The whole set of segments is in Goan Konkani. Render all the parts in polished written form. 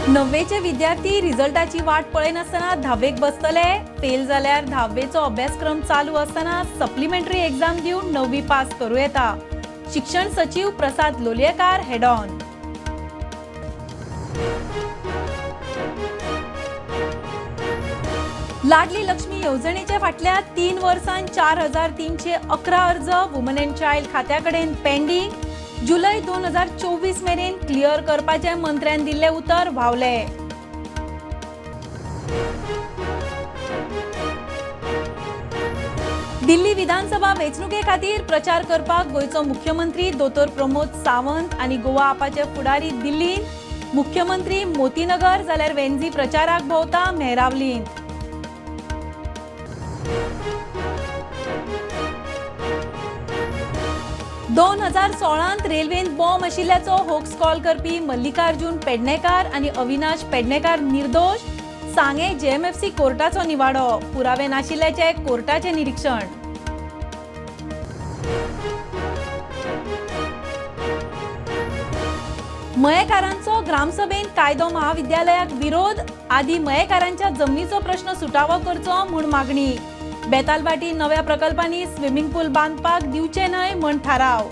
णव्वेचे विद्यार्थी रिझल्टाची वाट पळयनासतना धावेक बसतले. फेल जाल्यार धावेचो अभ्यासक्रम चालू आसतना सप्लिमेंटरी एक्झाम दिवन णव्वी पास करूं येता. शिक्षण सचीव प्रसाद लोलयेकार हेड ऑन. लाडली लक्ष्मी येवजणेच्या फाटल्या 3 वर्सांत 4311 अर्ज वुमन अँड चायल्ड खात्याकडेन पेंडींग. जुलय 2024 मेरेन क्लियर करपाचें मंत्र्यान दिल्लें उतर व्हांवलें. दिल्ली विधानसभा वेंचणुके खातीर प्रचार करपाक गोंयचो मुख्यमंत्री दोतोर प्रमोद सावंत आनी गोवा आपाचे फुडारी दिल्लींत. मुख्यमंत्री मोतीनगर जाल्यार वेंझी प्रचाराक भोंवता मेहरावलींत. 2016त रेल्वेंत बॉम्ब आशिल्ल्याचो होक्स कॉल करपी मल्लिकार्जुन पेडणेकार आनी अविनाश पेडणेकार निर्दोश. सांगें जेएमएफसी कोर्टाचो निवाडो. पुरावे नाशिल्ल्याचें कोर्टाचें निरीक्षण. मयेकारांचो ग्रामसभेन कायदो महाविद्यालयाक विरोध. आदी मयेकारांच्या जमनीचो प्रश्न सुटावो करचो म्हूण मागणी. बेतालभाटी नव्या प्रकल्पांनी स्विमिंग पूल बांदपाक दिवचे न्हय म्हूण थाराव.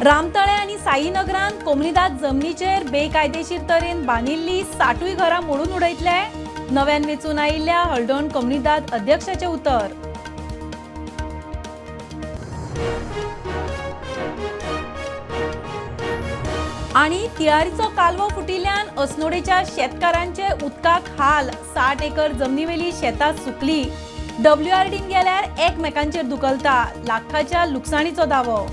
रामतळे आनी साईनगरांत कोमनिदाद जमनीचेर बेकायदेशीर तरेन बांदिल्ली 60 घरां मोडून उडयतले. नव्यान वेंचून आयिल्ल्या हळदोण कोमनिदाद अध्यक्षाचें उतर. आनी तिळारीचो कालवो फुटिल्ल्यान अस्नोडेच्या शेतकारांचे उदकाक हाल. 60 एकर जमनीवेली शेतां सुकली. डब्ल्यूआरडीन गेल्यार एकमेकांचेर दुखलता. लाखाच्या लुकसाणीचो दावो.